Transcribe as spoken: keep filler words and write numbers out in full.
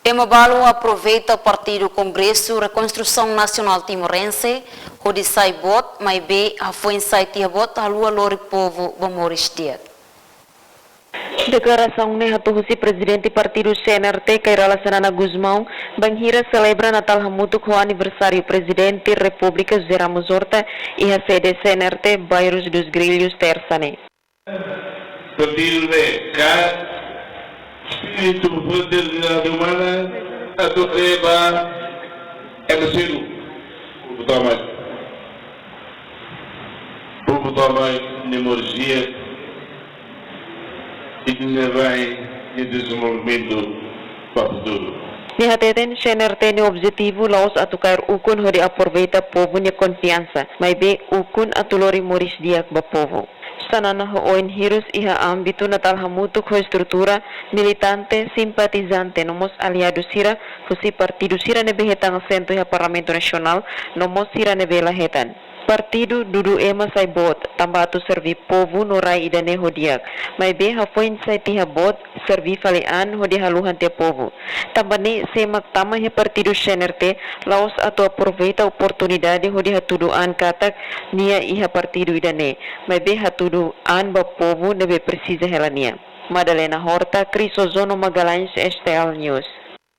Ema balu aproveita Partidu Kongresu Rekonstrusaun Nasionál Timorense hodi sai boot, maibé hafoin sai tiha boot haluha lori povu ba moris di'ak. Deklarasaun ne'e hato'o husi Prezidente Partidu C N R T, Kay Rala Xanana Gusmão, bainhira selebra Natál hamutuk ho aniversáriu Prezidente Repúblika José Ramos Horta iha sede C N R T, Bairros dos Grilhos, Tersa ne'e. Partidu de ka espíritu fraternidade humana atu leba ema seluk, povu tomak, povu tomak nia moris di'ak, i nia rai nia dezenvolvimentu ba futuru. Nia hateten C N R T nia objetivu la'ós atu kaer ukun hodi aproveita povu nia konfiansa, maibé ukun atu lori moris di'ak ba povu. Xanana ho oin hirus iha ámbitu Natál hamutuk ho estrutura, militante, simpatizante, no mós aliadu sira husi partidu sira ne'ebé hetan asentu iha Parlamentu Nasionál, no mós sira ne'ebé la hetan. Partidu dudu ema sai boot, tanba atu serví povu no rai ida-ne'e ho di'ak. Maibé hafoin sai tiha boot, serví fali an hodi haluhan tiha povu. Tanba ne'e sé mak tama iha Partidu C N R T la'ós atu aproveita oportunidade hodi hatudu an katak nia iha partidu ida-ne'e, maibé hatudu an ba povu ne'ebé presiza hela nia. Madalena Horta, Crisozono Magalhães, S T L News.